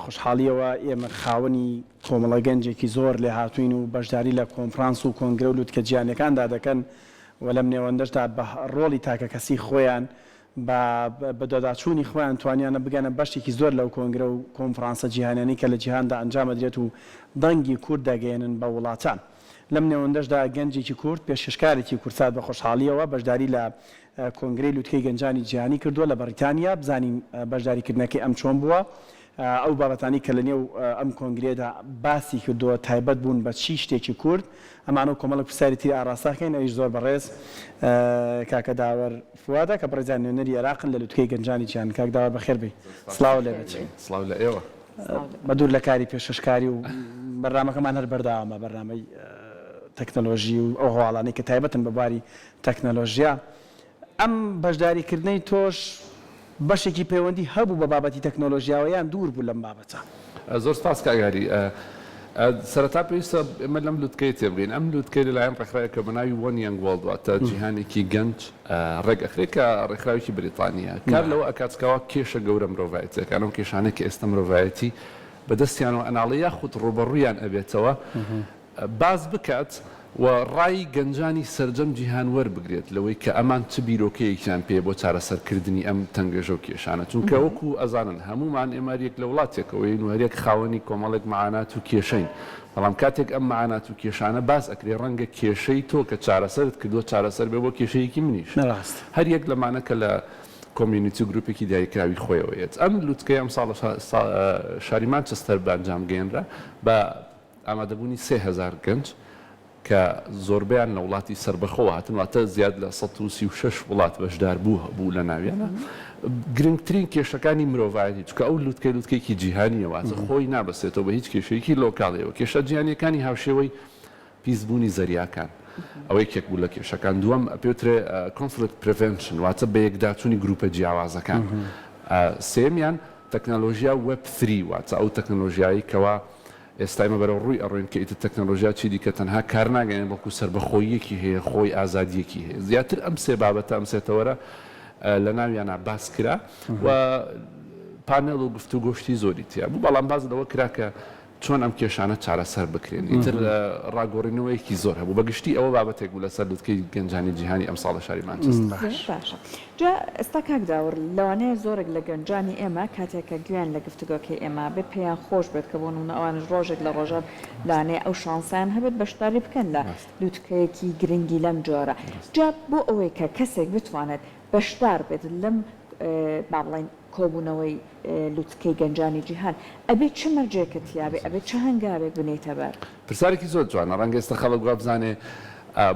خۆشحاڵییەوە ئێمە خاوەنی کۆمەڵە گەنجێکی زۆر لێهاتووین و بەشداری لە کۆنفرانس و کۆنگرە و لوتکە جیهانیەکاندا دەکەن و لەم نێوەندەشدا بە ڕۆڵی تاکەکەسی خۆیان بە بەدواداچوونی خۆیان توانیانە بگەنە بەشێکی زۆر لەو کۆنگرە و کۆنفرانسە جیهانیانەی کە لە جیهاندا ئەنجام ئەدرێت و دەنگی کورد دەگەیەنن بە وڵاتان. لەم نێوەندەشدا گەنجێکی کورد، پێشکەشکارێکی کوردسات بە خۆشحاڵییەوە بەشداری لە کۆنگرەی لوتکەی گەنجانی جیهانی کردووە لە بەڕیتانیا، بزانین بەشداریکردنەکەی ئەم چۆن بووە، ئەو بابەتانەی کە لەنێو ئەم کۆنگرەیەدا باسی کردووە تایبەت بوون بە چی شتێکی کورد، ئەمانە و کۆمەڵێک پرسیاری تری ئاڕاستە ئەکەین، ئەویش زۆر بەڕێز کاکە داوەر فوادە کە بەڕێزیان نوێنەری ئێراقن لە لوتکەی گەنجانی جیهان. کاک داوەر بەخێر بێی. سڵاو لێ بێت. سڵاو لە ئێوە. بە دوور لە کاری پێشکەشکاری و بەرنامەکەمان هەر بەردەوامە، بەرنامەی تەکنەلۆژی و ئەو هەواڵانەی کە تایبەتن بە بواری تەکنەلۆژیا. ئەم بەشداریکردنەی تۆش بەشێکی پەیوەندی هەبوو بە بابەتی تەکنۆلۆژیاوە یان دوور بوو لەم بابەتە؟ زۆر سپاس کاک هاری. سەرەتا پێویستە ئێمە لەم لوتکەیە تێبگەین. ئەم لوتکەیە لەلایەن ڕێکخراوێکە بە ناوی One Young World واتە جیهانێکی گەنج ڕێک ئەخرێت کە ڕێکخراوێکی بریتانییە. کار لەوە ئەکات کەوا کێشە گەورە مرۆڤایەتییەکان، ئەو کێشانەی کە ئێستا مرۆڤایەتی بەدەستیانەوە ئەناڵێ یاخود ڕووبەڕوویان ئەبێتەوە، باس بکات و ڕای گەنجانی سەرجەم جیهان وەربگرێت لەوەی کە ئەمان چ بیرۆکەیەکیان پێیە بۆ چارەسەرکردنی ئەم تەنگەژە و کێشانە چونکە وەکو ئەزانن هەموومان ئێمە هەریەک لە وڵاتێکەوەین و هەریەک خاوەنی کۆمەڵێک مەعانات و کێشەین بەڵام کاتێک ئەم مەعانات و کێشانە باس ئەکرێ ڕەنگە کێشەی تۆ کە چارەسەرت کردووە چارەسەر بێ بۆ کێشەیەکی منیش هەریەک لەمانە کە لە community و گروپێکی دیاریکراوی خۆیەوە یەت ئەم لوتکەی ئەمساڵ لە شاری مانچستەر بە ئەنجام گەیەنرا بە ئامادەبوونی 3000 گەنج کە زۆربەیان لە وڵاتی سەربەخۆوە هاتن، واتە زیاد لە 136 وڵات بەشداربوو هەبوو لە ناویانا. گرنگترین کێشەکانی مرۆڤایەتی، چونکە ئەو لوتکەی لوتکەیەکی جیهانییە، واتە خۆی نابەستێتەوە بە هیچ کێشەیەکی لۆکاڵیەوە، کێشە جیهانییەکانی هاوشێوەی پیسبوونی زەریاکان، ئەوە یەکێک بوو لە کێشەکان. دووەم پێوترێ conflict prevention، واتە بەیەکداچوونی گروپە جیاوازەکان. سێیەمیان تەکنەلۆژیا web three، واتە ئەو تەکنەلۆژیایەی کەوا ئێستا ئێمە بەرەو ڕووی ئەڕۆین کە ئیتر تەکنەلۆژیا چیدیکە تەنها کار ناگەیەنێت بەڵکو سەربەخۆییەکی هەیە، خۆی ئازادییەکی هەیە. زیاتر ئەم سێ بابەتە، ئەم سێ تەوەرە لە ناویانا باس کرا و پانێڵ و گفتوگۆ شتی زۆری تیا بوو، بەڵام باس لەوە کرا کە چۆن ئەم کێشانە چارەسەر بکرێن. ئیتر ڕاگۆڕینەوەیەکی زۆر هەبوو. بە گشتی ئەوە بابەتێک بوو لەسەر لوتکەی گەنجانی جیهانی ئەمساڵ لە شاری مانچستەر. باشە. جا ئێستا کاک داوەر لەوانەیە زۆرێک لە گەنجانی ئێمە کاتێک کە گوێیان لە گفتوگۆکەی ئێمە بێت پێیان خۆش بێت کە بۆ نمونە ئەوانیش ڕۆژێک لە ڕۆژان لەوانەیە ئەو شانسەیان هەبێت بەشداری بکەن لە لوتکەیەکی گرنگی لەم جۆرە جا بۆ ئەوەی کە کەسێک بتوانێت بەشدار بێت لەم با بڵێین کۆبوونەوەی لوتکەی گەنجانی جیهان ئەبێ چ مەرجێکت تیابێ ئەبێ چ هەنگاوێک بنێیتە بەر؟ پرسیارێکی زۆر جوانە ڕەنگە ئێستا خەڵک وابزانێ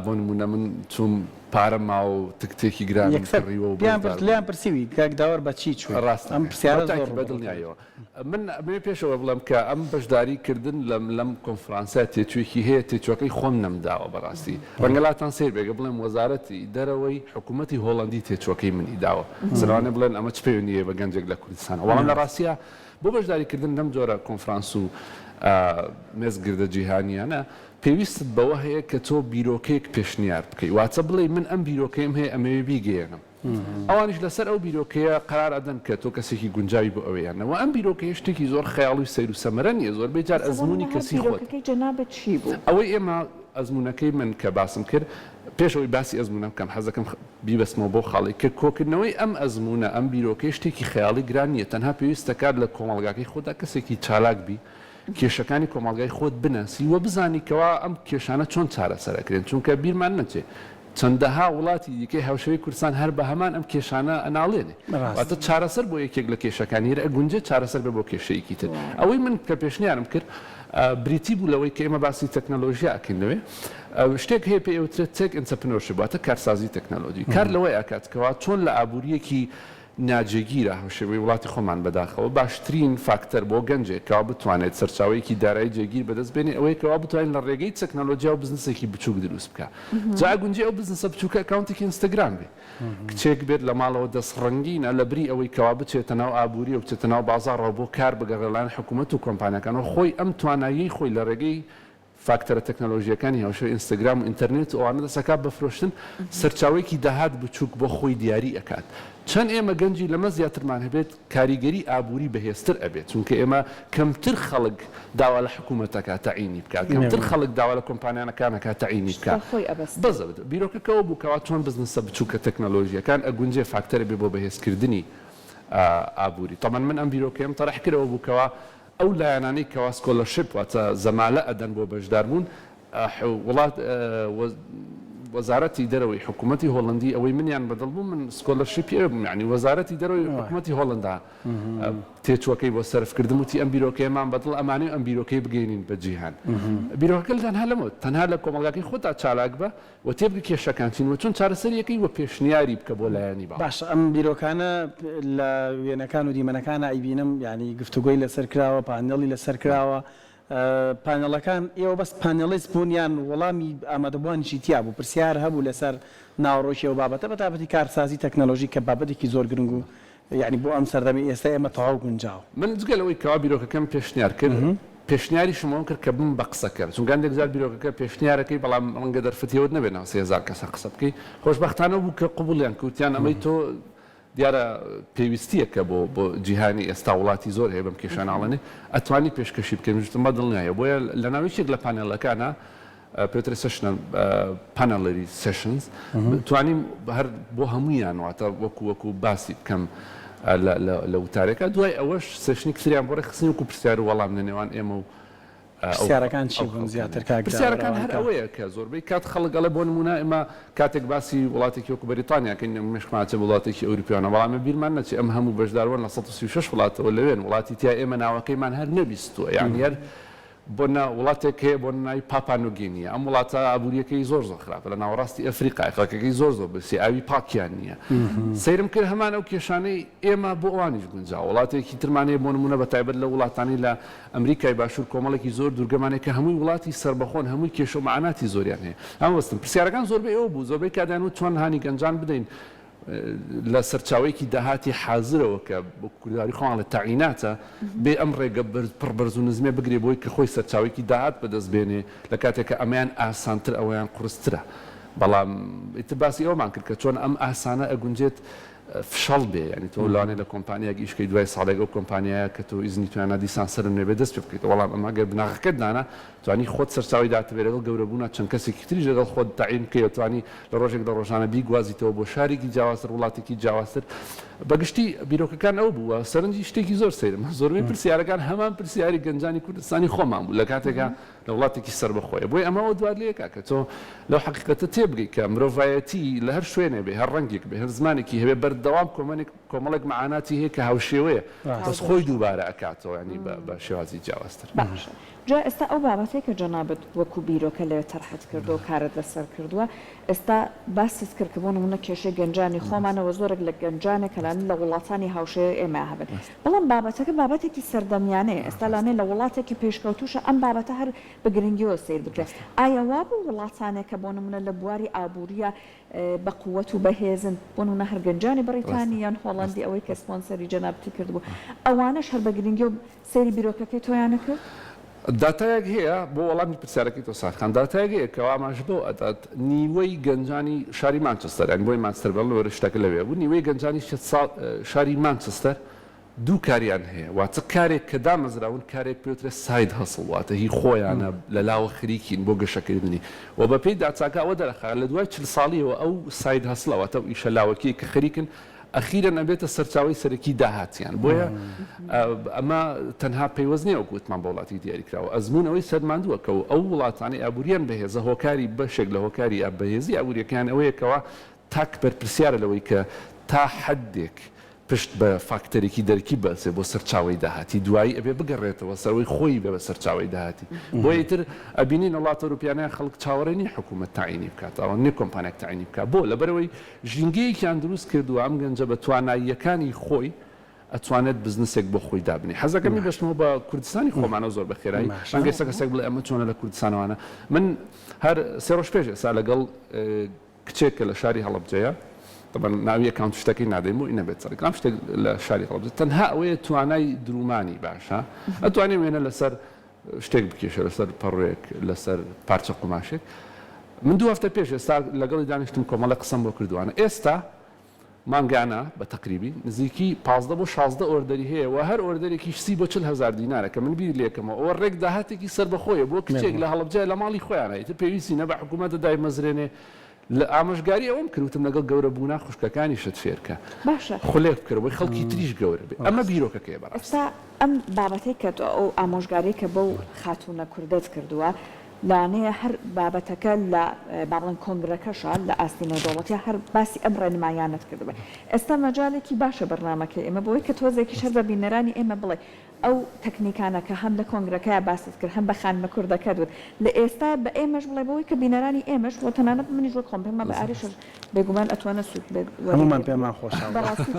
بۆ نموونە من چووم پارەم ماوە و تکتێکی گرانم یەکسەر کڕیوە و لێیان بەشدار پرس لێیان بووم. پرسیوی کاک داوەر بە چی چووی؟ ڕاستە ئەم پرسیارە بە زۆر تاکی بە ڕووبەڕوو دەبێت. دڵنیاییەوە من ئەمەوێ پێشەوە بڵێم کە ئەم بەشداری کردن لەم لەم کۆنفرانسە تێچوویەکی هەیە تێچووەکەی خۆم نەمداوە بەڕاستی ڕەنگە لاتان سەیر بێ گەر بڵێم وەزارەتی دەرەوەی حکوومەتی هۆڵەندی تێچووەکەی منی داوە لەوانەیە بڵێن ئەمە چ پەیوەندی هەیە بە گەنجێک لە کوردستانەوە بەڵام لە ڕاستیا بۆ بەشداری کردن لەم جۆرە کۆنفرانس و مێزگردە جیهانییانە پێویستت بەوە هەیە کە تۆ بیرۆکەیەک پێشنیار بکەی، واتە بڵێی من ئەم بیرۆکەیەم هەیە ئەمەوێ بیگەیەنم. ئەوانیش لەسەر ئەو بیرۆکەیە قەرار ئەدەن کە تۆ کەسێکی گونجاوی بۆ ئەوێ یان نە. وە ئەم بیرۆکەیە شتێکی زۆر خەیاڵی و سەیر و سەمەرە نییە، زۆربەی جار ئێستا بۆ ئەزموونی نموونە هەر کەسی خۆتە. بیرۆکەکەی جەنابت چی بوو؟ ئەوەی ئێمە ئەزموونەکەی من کە باسم کرد، پێش ئەوەی باسی ئەزموونە بکەم حەز دەکەم بیبەستمەوە بەو خاڵەی کە کۆکردنەوەی ئەم ئەزموونە، ئەم بیرۆکەیە شتێکی خەیاڵی گران نییە، تەنها پێویست دەکات لە کۆمەڵگاکەی خۆتدا کەسێکی چالاک بی، کێشەکانی کۆمەڵگای خۆت بناسی و بزانی کەوا ئەم کێشانە چۆن چارەسەر ئەکرێن، چونکە بیرمان نەچێ چەندەها وڵاتی دیکەی هاوشێوەی کوردستان هەر بە هەمان ئەم کێشانە ئەناڵێنێ، واتە چارەسەر بۆ یەکێک لە کێشەکان هێر ئەگونجێ چارەسەر بێ بۆ کێشەیەکی تر. ئەوەی من کە پێشنیارم کرد بریتی بوو لەوەی کە ئێمە باسی تەکنەلۆژیا ئەکەین لەوێ شتێک هەیە پێی ئەوترێت tech entrepreneurship واتە کارسازی تەکنەلۆجی کار لەوەی ئەکات کەوا چۆن لە ئابوورییەکی ناجێگیرە هاوشێوەی وڵاتی خۆمان بەداخەوە باشترین فاکتەر بۆ گەنجێک کەوا بتوانێت سەرچاوەیەکی دارایی جێگیر بەدەست بێنێ ئەوەیە کەوا بتوانێت لە ڕێگەی تەکنەلۆجیاوە بزنسێکی بچووک دروست بکا جا ئەگونجێ ئەو بزنسە بچووکە account ێکی ئینستاگرام بێ کچێک بێت لە ماڵەوە دەست ڕەنگینە لە بری ئەوەی کەوا بچێتە ناو ئابووری و بچێتە ناو بازاڕەوە بۆ کار بگەڕێ لەلایەن حکوومەت و کۆمپانیاکانەوە خۆی ئەم تواناییەی خۆی لە ڕێگەی. فاکتەرە تەکنەلۆژییەکانی هاوشێوەی ئینستاگرام و ئینتەرنێت و ئەوانە دەست ئەکات بە فرۆشتن، سەرچاوەیەکی داهات بچووک بۆ خۆی دیاری ئەکات. چەند ئێمە گەنجی لەمە زیاترمان هەبێت کاریگەری ئابووری بەهێزتر ئەبێت، چونکە ئێمە کەمتر خەڵک داوا لە حکوومەت ئەکات تەعینی بکات، کەمتر خەڵک داوا لە کۆمپانیانەکان ئەکات تەعینی شت بکات. بە خۆی ئەبەستێت. بزەبت. بیرۆکەکە ئەوە بوو کەوا چۆن بزنسە بچووکە تەکنەلۆژییەکان ئەگونجێ فاکتەر ئەبێ بۆ بەهێزکردنی ئابووری. تەبعەن من ئەم بیرۆکەیەم تەرح کرد ئەوە بوو کەوا ئەو لایەنانەی کەوا scholarship واتە زەمالە ئەدەن بۆ بەشداربوون، وڵات وەزارەتی دەرەوەی حکوومەتی هۆڵەندی ئەوەی منیان بەدڵ بوو من scholarship ی ئەوێ بووم یانی وەزارەتی دەرەوەی حکوومەتی هۆڵەندا تێچووەکەی بۆ سەرف کردم وتی ئەم بیرۆکەیەمان بەدڵ ئەمانەوێ ئەم بیرۆکەی بگەینین بە جیهان بیرۆکەکە تەنها لەمە تەنها لە کۆمەڵگاکەی خۆتا چالاک بە و تێبگە کێشەکان چین و چۆن چارەسەریەکەی و پێشنیاری بکە بۆ لایەنی باڵا. باشە ئەم بیرۆکانە لە وێنەکان و دیمەنەکانا ئەیبینم یانی گفتوگۆی لەسەر کراوە پانێڵی لەسەر کراوە پانێڵەکان ئێوە بەس panelist بوون یان وەڵامی ئامادەبووانیشی تیا بوو پرسیار هەبوو لەسەر ناوەڕۆکی ئەو بابەتە بەتایبەتی کارسازی تەکنەلۆژی کە بابەتێکی زۆر گرنگ و یەعنی بۆ ئەم سەردەمەی ئێستای ئێمە تەواو گونجاوە. من جگە لەوەی کەوا بیرۆکەکەم پێشنیار کرد، پێشنیاریشم ئەوەم کرد کە ببم بە قسەکەر، چونکە هەندێک جار بیرۆکەکە پێشنیارەکەی بەڵام ڕەنگە دەرفەتی ئەوەت نەبێت ناو 3000 کەسە قسە بکەی، خۆشبەختانە بوو کە قبوڵیان کرد وتیان ئەمەی تۆ دیارە پێویستییەکە بۆ بۆ جیهانی ئێستا وڵاتی زۆر هەیە بەم کێشە ناڵێنێ ئەتوانی پێشکەشی بکەی، منیش وتم بە دڵنیایەوە، بۆیە لەناو یەکێک لە پانێڵەکانا پێوترێ session ە plenary sessions توانیم هەر بۆ هەموویان واتە وەکو وەکو باسی بکەم لە وتارێکە دوای ئەوەش session ی تریان بۆ ڕێکخستنی وەکو پرسیار و وەڵام لە نێوان ئێمە و پرسیارەکان چی بوون زیاتر کاک پرسیارەکان هەر ئەوەیە کە زۆربەی کات خەڵک ئەڵێ بۆ نمونە ئێمە کاتێک باسی وڵاتێکی وەکو بەریتانیا کەین مێشکمان ئەچێ بۆ وڵاتێکی ئەوروپیانە بەڵام ئێمە بیرمان نەچێ ئەم هەموو بەشداربووان لە 136 وڵاتەوە لەوێن وڵاتی تیا ئێمە ناوەکەیمان هەر نەبیستووە یانی هەر بۆ نا وڵاتێک هەیە بۆ ناوی پاپا نوگینیە ئەم وڵاتە ئابوریەکەی زۆر زۆر خراپە لە ناوەڕاستی ئەفریقایە خەڵکەکەی زۆر زۆر برسیە ئاوی پاکیان نییە سەیرم کرد هەمان ئەو کێشانەی ئێمە بۆ ئەوانیش گونجاوە وڵاتێکی ترمان هەیە بۆ نمونە بە تایبەت لە وڵاتانی لە ئەمریکای باشوور کۆمەڵێکی زۆر دوورگەمان هەیە کە هەمووی وڵاتی سەربەخۆن هەمووی کێشە و مەعاناتی زۆریان هەیە ئەمە بەستم پرسیارەکان زۆربەی ئەوە بوو زۆربەی کاتیان وت چۆن هانی گەنجان بدەین لە سەرچاوەیەکی داهاتی حازرەوە کە بە کوردەواری خۆمان ئەڵێ تەعیناتە، بێ ئەم ڕێگە بەرز پڕ بەرز و نزمێ بگرێ بۆی کە خۆی سەرچاوەیەکی داهات بەدەست بێنێ لە کاتێک کە ئەمەیان ئاسانتر ئەوەیان قورسترە. بەڵام ئیتر باسی ئەوەمان کرد کە چۆن ئەم ئاسانە ئەگونجێت فشەڵ بێ یانی تۆ لەوانەیە لە کۆمپانیایەک ئیش کەی دوای ساڵێک ئەو کۆمپانیایە کە تۆ ئیزنی تۆیان نا دیسان سەرنوێ بێ دەست پێ بکەیتەوە بەڵام ئەمە گەر بناغەکەت دانا توانی خۆت سەرچاوەی داهاتت بێ لەگەڵ گەورەبوونا چەند کەسێکی تریش لەگەڵ خۆت تەعین بکەی و توانی لە ڕۆژێک لە ڕۆژانە بیگوازیتەوە بۆ شارێکی جیاوازتر وڵاتێکی جیاوازتر بە گشتی بیرۆکەکان ئەو بوو و سەرنجی شتێکی زۆر سەیرم زۆربەی پرسیارەکان هەمان پرسیاری گەنجانی کوردستانی خۆمان بوو لە کاتێکا لە وڵاتێکی سەربەخۆیە بۆیە ئەمە ئەوە دوات لێکا کە تۆ لەو حەقیقەتە تێبگەی کە مرۆڤایەتی لە هەر شوێنێ بێ هەر ڕەنگێک بێ هەر زمانێکی هەبێ بەردەوام کۆمەنێک کۆمەڵێک مەعاناتی هەیە کە هاوشێوەیە بەس خۆی دووبارە ئەکاتەوە یانی بە شێوازی جیاوازتر. باشە جا ئێستا ئەو بابەتەی کە جەنابت وەکو بیرۆکە لەوێ تەرحت کردووە و کارت لەسەر کردووە، ئێستا باست کرد کە بۆ نموونە کێشەی گەنجانی خۆمانە و زۆرێک لە گەنجانێک کە لانە لە وڵاتانی هاوشێوەی ئێمە هەبن، بەڵام بابەتەکە بابەتێکی سەردەمیانەیە، ئێستا لانەیە لە وڵاتێکی پێشکەوتووشە ئەم بابەتە هەر بە گرنگیەوە سەیر بکرێت. ئایا وابوو وڵاتانێک کە بۆ نموونە لە بواری ئابوورییە بە قوت و بەهێزن، بۆ نموونە هەر گەنجانی بەڕیتانی یان هۆڵەندی ئەوەی کە سپۆنسەری جەنابتی کردبوو، ئەوانەش هەر بە گرنگیەوە سەیری بیرۆکەکەی تۆیان نەکرد؟ داتایەک هەیە بۆ وەڵامی پرسیارەکەی تۆ سارخان، داتایەک هەیە کەوا ئاماژە بەوە ئەدات نیوەی گەنجانی شاری مانچستەر، یانی بۆی مانچستەر بڵێم لەوەرە شتەکە لەوێ بوو، نیوەی گەنجانی شاری مانچستەر دوو کاریان هەیە، واتە کارێک کە دامەزراون کارێک پێوترێ side hustle واتە هی خۆیانە لە لاوە خریکین بۆ گەشەکردنی و بەپێی داتاکە ئەوە دەرەخا لە دوای 40 ساڵیەوە ئەو side hustle ە واتە ئەو ئیشە لاوەکیەی کە خەریکن ئەخیرەن ئەبێتە سەرچاوەی سەرەکی داهاتیان بۆیە ئەمە تەنها پەیوەست نیە وەک وتمان بە وڵاتێکی دیاریکراوە ئەزموون ئەوەی سەلماندووە کە ئەو وڵاتانەی ئابووریان بەهێزە هۆکاری بەشێک لە هۆکاری بەهێزی ئابووریەکەیان ئەوەیە کەوا تاک بەرپرسیارە لەوەی کە تا حەدێک پشت بە فاکتەرێکی دەرەکی ببەستێ بۆ سەرچاوەی داهاتی دوایی ئەبێ بگەڕێتەوە سەر ئەوەی خۆی بێ بە سەرچاوەی داهاتی بۆیە ئیتر ئەبینین وڵاتە ئەوروپیانەیان خەڵک چاوەڕێ نیە حکوومەت تەعینی بکات ئەوە نیە کۆمپانیاک تەعینی بکات بۆ لەبەرئەوەی ژینگەیەکیان دروست کردووە ئەم گەنجە بە تواناییەکانی خۆی ئەتوانێت بزنسێک بۆ خۆی دابنێ. حەزەکەم بیبەستمەوە بە کوردستانی خۆمانەوە زۆر بە خێرایی. ڕەنگە ئێستا کەسێک بڵێ ئەمە چۆنە لە کوردستانەوانە. من هەر سێ ڕۆژ پێش ئێستا لەگەڵ کچێک کە لە شاری هەڵەبجەیە، تەبعەن ناوی account شتەکەی نادەین بۆی نەبێت سەرکرام شتێک لە شاری هەڵەبجە تەنها ئەوەیە توانای درومانی باشە ئەتوانێ وێنە لەسەر. شتێک بکێشە لەسەر پەڕۆیەک لەسەر پارچە قوماشێک من دوو هەفتە پێش ئێستا لەگەڵی دانیشتم کۆمەڵێ قسەم بۆ کردووانە ئێستا مانگانە بە تەقریبی نزیکی 15 بۆ 16 order ی هەیە و هەر order ێکیش سی بۆ 40 هەزار دینارە کە من بیری لێکەمەوە ئەوە ڕێک داهاتێکی سەربەخۆیە بۆ کچێک لە هەڵەبجە لە ماڵی خۆیانە ئیتر پێویستی نە بە حکوومەتە دایمەزرێنێ لە ئامۆژگاری ئەوەم کرد وتم لەگەڵ گەورە بوونا خوشکەکانیشت فێرکە باشە. خولێک بکەرە بۆی خەڵکی تریش گەورە بێ ئەمە بیرۆکەکەیە بەڕاستی. ئێستا ئەم بابەتەی کە تۆ ئەو ئامۆژگاریەی کە بەو خاتوونە کوردەت کردووە لەوانەیە هەر بابەتەکە لە با بڵێن کۆنگرەکەشا لە ئاستی نێودەوڵەتیا هەر باسی ئەم ڕێنماییانەت کردبێ ئێستا مەجالێکی باشە بەرنامەکەی ئێمە بۆی کە تۆزێکیش هەر بە بینەرانی ئێمە بڵێ ئەو تەکنیکانە کە هەم لە کۆنگرەکەیا باست کرد هەم بە خانمە کوردەکەت وت لە ئێستایا بە ئێمەش بڵێ بەوەی کە بینەرانی ئێمەش وە تەنانەت منیش وەک خۆم پێم وابێ ئاریشش بێگومان ئەتوانێ سوود لێ هەموومان وەربگرێ پێمان خۆشە بەڕاستی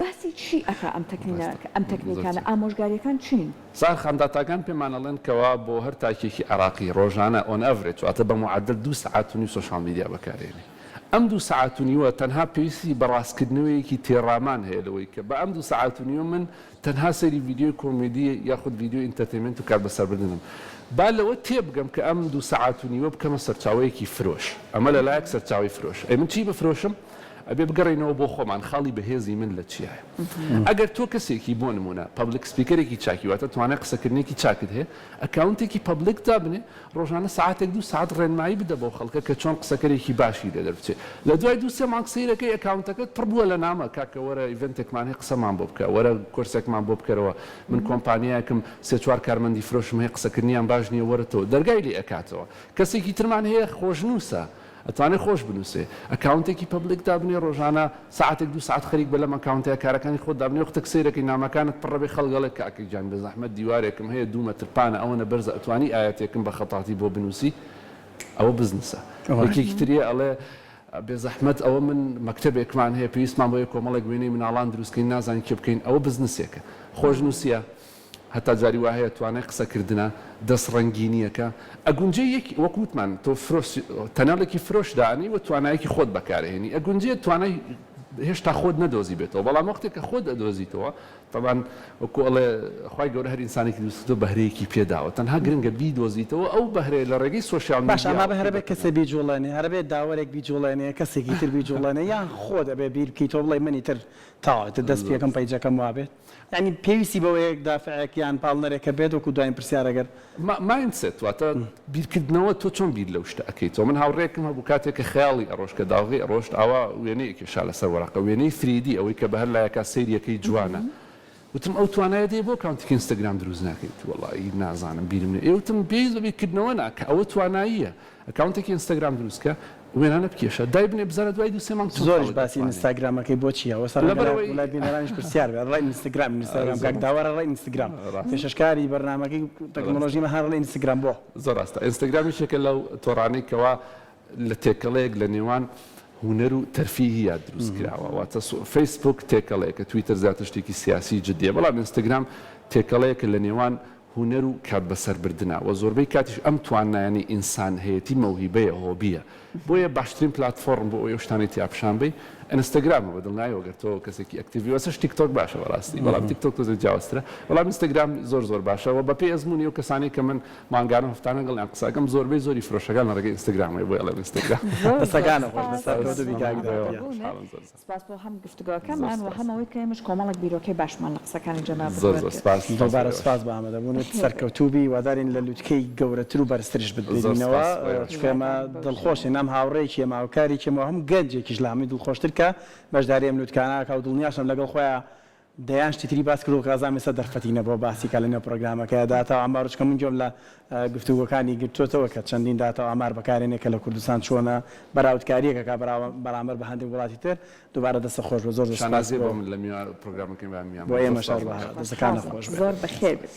باسی چی ئەکا ئەم تەکنینە ئەم تەکنیکانە ئامۆژگاریەکان چین؟ سار خان داتاکان پێمان ئەڵێن کەوا بۆ هەر تاکێکی عێراقی ڕۆژانە on average واتە بە موعەدەل دوو سەعات و نیو social media بەکارێنێ ئەم دوو سەعات و نیوە تەنها پێویستی بە ڕاستکردنەوەیەکی تێڕامان هەیە لەوەی کە بە ئەم دوو سەعات و نیوە من تەنها سەیری ڤیدیۆی کۆمیدی یاخود ڤیدیۆی entertainment و کات بەسەربردنم با لەوە تێبگەم کە ئەم دوو سەعات و نیوە بکەمە سەرچاوەیەکی فرۆش ئەمە لەلایەک سەرچاوەی فرۆش ئەی من چی بفرۆشم ئەبێ بگەڕێینەوە بۆ خۆمان خاڵی بەهێزی من لە چیایە ئەگەر تۆ کەسێکی بۆ نمونە public speaker ێکی چاکی واتە توانای قسەکردنێکی چاکت هەیە account ێکی public دابنێ ڕۆژانە سەعاتێک دوو سەعات ڕێنمایی بدە بەو خەڵکە کە چۆن قسەکەرێکی باشی لێ دەربچێ لە دوای دوو سێ مانگ سەیرەکەی account ەکەت پڕ بووە لە نامە کاکە وەرە event ێکمان هەیە قسەمان بۆ بکە وەرە کۆرسێکمان بۆ بکەرەوە من کۆمپانیایەکم سێ چوار کارمەندی فرۆشم هەیە قسەکردنیان باش نییە وەرە تۆ دەرگای لێ ئەکاتەوە کەسێکی ترمان هەیە خۆشنووسە ئەتوانێ خۆش بنوسێ account ێکی public دابنێ ڕۆژانە سەعاتێک دوو سەعات خەریک بە لەم account ەیا کارەکانی خۆت دابنێ وەختێک سەیرەکەی نامەکانت پڕە بێ خەڵک ئەڵێ کاکە گیان بێزەحمەت دیوارێکم هەیە دوو مەتر پانە ئەوەنە بەرزە ئەتوانی ئایەتێکم بە خەتاتی بۆ بنوسی ئەوە بزنسە یەکێکی تریە ئەڵێ بێزەحمەت ئەوە من مەکتەبێکمان هەیە پێویستمان بۆیە کۆمەڵێک وێنەی مناڵان دروست کەین نازانین کێ بکەین ئەوە بزنسێکە خۆشنوسیە هەتا جاری وا هەیە توانای قسەکردنە، دەست ڕەنگینییەکە ئەگونجێ یەک وەک وتمان تۆ فرۆش تەنەڵێکی فرۆش دانێی و توانایەکی خۆت بەکارئەهێنی ئەگونجێ توانای هێشتا خۆت نەدۆزیبێتەوە بەڵام وەختێک کە خۆت ئەدۆزیتەوە تەبعەن وەکو ئەڵێ خوای گەورە هەر ئینسانێکی دروست کردووە بەهرەیەکی پێداوە تەنها گرنگە بیدۆزیتەوە ئەو بەهرەیە لە ڕێگەی social باشە ئەمە میدیاوە هەرەبێ پێ کەسێ بیجوڵێنێ هەرەبێ داوەرێک بیجوڵێنێ کەسێکی تر بیجوڵێنێ یان خۆت ئەبێ بیر بکەیتەوە بڵێی من ئیتر تەواو ئیتر دەست پێکەم page ەکەم وابێت یانی پێویستی بەوەیە دافعێک یان پاڵنەرێک هەبێت وەکو دواین پرسیار ئەگەر. mindset واتە بیرکردنەوە تۆ چۆن بیر لەو شتە ئەکەیتەوە من هاوڕێیەکم هەبوو کاتێک کە خەیاڵی ئەڕۆشت کە داڵغەی ئەڕۆشت ئاوا وێنەی ئەکێشا لەسەر وەرەقە وێنەی 3D ئەوەی کە بەهەر لایەکا سەیری ئەکەی جوانە وتم ئەو توانایەت هەیە بۆ account ێکی ئینستاگرام دروست ناکەیت وەڵایی نازانم بیرم نیە ئێ وتم پێویست بە بیرکردنەوە نا کە ئەوە تواناییە account ێکی ئینستاگرام دروست کە وێنانە بکێشە دایبنێ بزانە دوای دوو سێ مانگ چۆن زۆریش خەڵک باسی دەتوانێ ئینستاگرامەکەی بۆ چیە وەسا ڕەنگە لەبەرئەوەی لای بینەرانیش پرسیار بێ ڕای ئینستاگرام ئینستاگرام کاک داوەرە ڕای ئینستاگرام ڕاستە پێشەشکاری بەرنامەکەی ڕاستە تەکنۆلۆژیمە هەر ڕای ئینستاگرام بۆ؟ زۆر ڕاستە ئینستاگرام یەکێکە لەو تۆڕانەی کەوا لە تێکەڵەیەک لە نێوان هونەر و تەرفیهیە دروست کراوە واتە فەیسبوک تێکەڵەیەکە تویتەر زیاتر شتێکی سیاسی جدیە بەڵام ئینستاگرام تێکەڵەیەکە لە نێوان هونەر و کات بەسەربردنە وە زۆربەی کاتیش ئەم توانایانەی ئینسان هەیەتی مەوهیبەیە hobby یە بۆیە باشترین پلاتفۆڕم بۆ ئەوەی ئەو شتانەی تیا پیشان بەی ئینستاگرامە بە دڵنیایەوە گەر تۆ کەسێکی active ی وەسەش تیک تۆک باشە بەڕاستی بەڵام تیک تۆک تۆزێک جیاوازترە بەڵام ئینستاگرام زۆر زۆر باشە وە بەپێی ئەزموونی ئەو کەسانەی کە من مانگانە و هەفتانە لەگەڵیان قسە ئەکەم زۆربەی زۆری فرۆشەکان لە ڕێگەی ئینستاگرامەوە بۆیە ئەڵێم ئینستاگرام. زۆر زۆر دەستەکانت خۆش بێت سپاس سەرکەوتوو بی کاک مەمنون داوەر لە گیان. بوونت. خۆشحاڵم زۆر زۆر. سپاس بۆ هەم زۆر گفتوگۆکەمان و سپاس. هەم ئەوەی کە ئێمەش کۆمەڵێک بیرۆکەی باشمان لە قسەکانی جەنابت زۆر زۆر وەرگرت. سپاس سپاس بۆ دووبارە ئێوەش. سپاس بۆ ئامادەبوونت بەخێر بێی. سەرکەوتوو بی هیوادارین لە لوتکەی گەورەتر و بەرزتریش زۆر بتبینینەوە سپاس بۆ ئێوەش. چونکە ئێمە هیوادارین بەو دڵخۆشین شێوەیە. هەم هاوڕێیەکی ئێمە هاوکارێکی ئێمە و هەم گەنجێکیش لە هەمووی دڵخۆشتر کە بەشداری ئەم لوتکانە ئەکا و دڵنیاشم لەگەڵ خۆیا دەیان شتی تری باس کردووە کە ئەزانم ئێستا دەرفەتی نەبووە باسی کا لەنێو پڕۆگرامەکەیا داتا و ئامار و چونکە من گوێم لە گفتوگۆکانی گرتووەتەوە کە چەندین داتا و ئامار بەکارێنێ کە لە کوردستان چۆنە بەراوردکارییەک ئەکا بەرامبەر بە هەندێک وڵاتی تر دووبارە دەستت خۆش بێت زۆر زۆر سوپاس شانازیە بۆ بۆ من لە میوان پرۆگرامەکەی میوان بۆ بووم زۆر ئێمەش سوپاس بۆ هەروەها کات. دەستەکانت خۆشحاڵین خۆش بێت. زۆر بەخێر بێی.